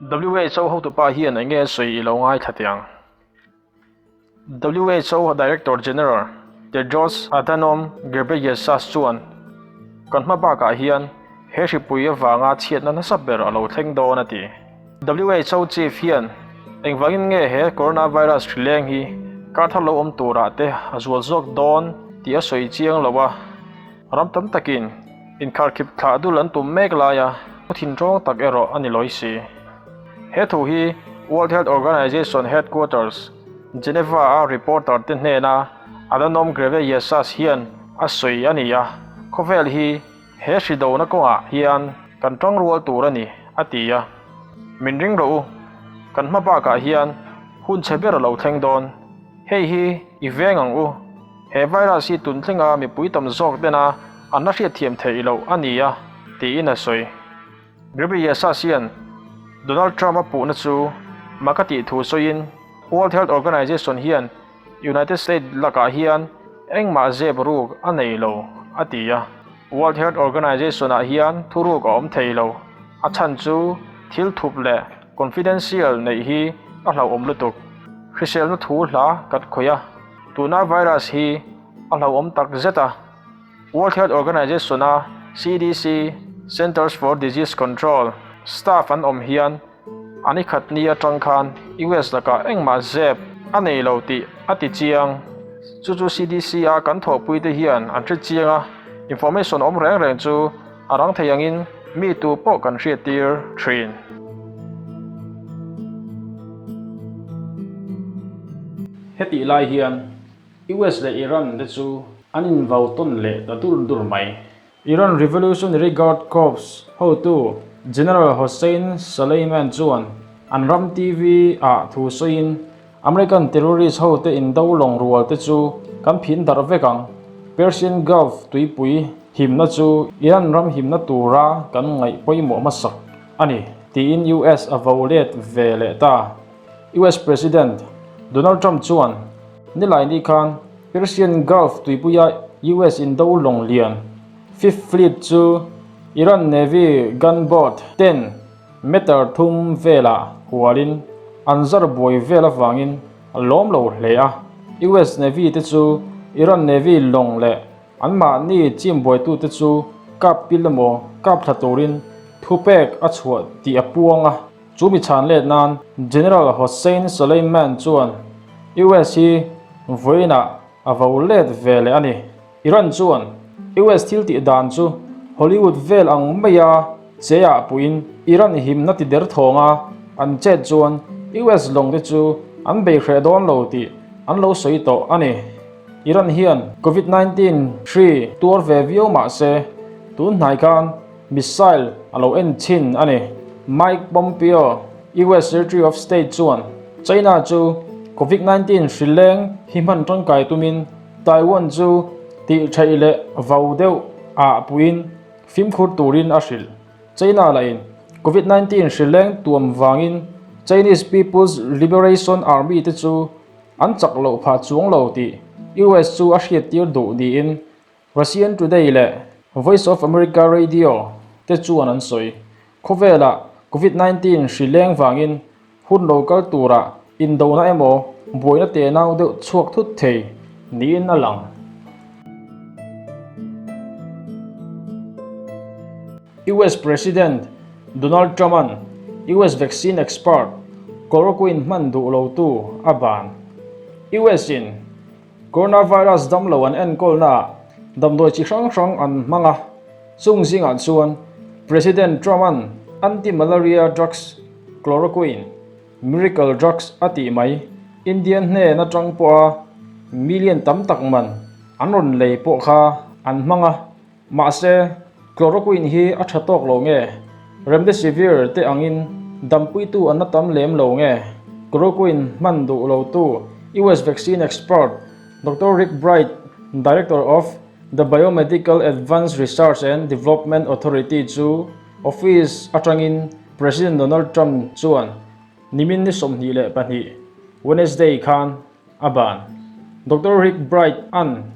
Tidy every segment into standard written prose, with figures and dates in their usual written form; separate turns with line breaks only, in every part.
WHO hotupa hian eng nge a sawi i lo ngaithla teh ang. WHO Director General Tedros Adhanom Ghebreyesus chuan, Kan hma bakah hian he hripui avanga chhiatna nasa ber a lo thleng dawn a ti. WHO chief hian engvangin nge he coronavirus hrileng hi kar thar lo awm turah te a zual zawk dawn tih a sawi chiang lo a. Ram tam takin inkharkhip thlah dul an tum mek laia thu thinṭawng tak erawh a ni lawi si. He thu hi World Health Organization headquarters, Geneva-a reporter te hnena Adhanom Ghebreyesus hian a sawi a ni a, khawvel hi he hri dona kawngah hian kan ṭangrual tur a ni, a ti a. Min ring rawh u, kan hma bakah hian hun chhe ber a lo thleng dawn. Hei hi i veng ang u. He virus hi tun thlenga mipui tam zawk tena an la hriatthiam theih loh a ni a, tiin a sawi. Ghebreyesus hian Donald Trump a puhna chu mak a tih thu sawiin World Health Organization hian United States lakah hian engmah zep ruk a nei lo a ti a. World Health Organization-ah hian thuruk a awm thei lo, a chhan chu thil thup leh confidential neih hi a hlauhawm lutuk. Hriselna thu hla kan khawih a, tuna virus hi a hlauhawm tak zet a. World Health Organization-a CDC, Centers for Disease Control, staff an awm hian A ni khat ni atang khan US lakah engmah zep a nei lo tih a ti chiang. Chu chu CDC a kan thawhpui te hian an hre chiang a, information awm reng reng chu a rang thei angin mi tu pawh kan hriattir thin. Hetih lai hian US leh Iran te chu an invau tawn leh ta dur dur mai. Iran Revolutionary Guard Corps hotu General Hossein Soleiman chuan an ram TV ah thu sawiin, American terrorist hote indo lawng rual te chu kan phin darh vek ang. Persian Gulf tuipui himna chu Iran ram himna tura kan ngaih pawimawh hmasak a ni, tiin US a vo let ve leh ta. US President Donald Trump chuan nilaini khan Persian Gulf tuipuia US indo lawng lian Fifth Fleet chu Iran Navy gunboat ten meter thum velah hualin an zar buai vel avangin a lawm lo hle a. US Navy te chu Iran Navy lawng leh anmahni chim buaitute chu kap pil emaw kap thla turin thupek a chhuah tih a puang a. Chu mi chhan let nan General Hossein Soleiman chuan US hi vawiinah a vo let ve leh a ni. Iran chuan US thil tih dan chu Hollywood vel ang maia che ah puiin Iran himna ti der thawnga an chet chuan US lawng te chu an bei hreh dawn lo tih an lo sawi tawh a ni. Iran hian Covid 19 hri tuar ve viau mah se tun hnai khan Missile a lo en thin a ni. Mike Pompeo, US Secretary of State chuan China chu Covid 19 hri leng hi hman tangkai tumin Taiwan chu tih theih leh vau deuh ah puiin fimkhur turin a hrilh. China lahin Covid 19 hri leng tuam vangin Chinese People's Liberation Army te chu an chak loh phah chuang lo tih US chu a hriattir duh niin Russian Today leh Voice of America Radio te chuan an sawi. Khawvelah Covid 19 hri leng vangin hun lo kal turah indona emaw buaina tenau deuh chhuak thut thei niin a lang. US President Donald Trump-a'n US vaccine expert chloroquine hman duh lotu a ban. US-in Coronavirus damlo an enkawlnaah damdawi chi hrang hrang an hmang a, chung zingah chuan President Trump-a'n anti-malaria drugs chloroquine, miracle drugs a tih mai, Indian hnen atang pawha million tam tak man an rawn lei pawh kha an hmang a. Mahse, chloroquine hi a tha tawk lo nge? Remdesivir te angin dampuitu an la tam lem lo nge? Chloroquine hman duh lotu US vaccine expert Doctor Rick Bright, Director of the Biomedical Advanced Research and Development Authority chu office atangin President Donald Trump chuan nimin ni 22, Wednesday khan A ban. Doctor Rick Bright a'n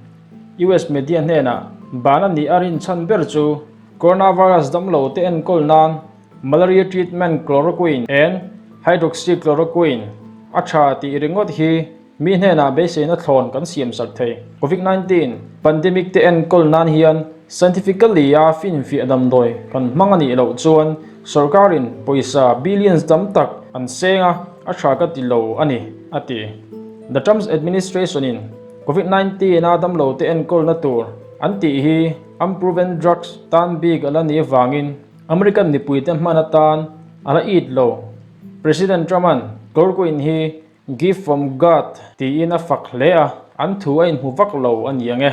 US media hnenah ban a nih a rinchhan ber chu coronavirus damlo te enkawl nan Malaria treatment chloroquine and hydroxychloroquine a tha tih ringawt hi mi hnenah beiseina thlawn kan siam sak thei. Covid 19 pandemic te enkawl nan hian scientifically a finfiah damdawi kan hmang a nih loh chuan sorkarin pawisa billions tam tak an seng a, a tha ka ti lo a ni, a ti. The Trump's administration in Covid 19 a damlo te enkawlna tur an tih hi unproven drugs tan bik a la nih avangin American mipuite hman atan a la it lo. President Trump-a'n Chloroquine hi gift from God tiin a fak hle a, an thu a inhmu vak lo a ni ang e.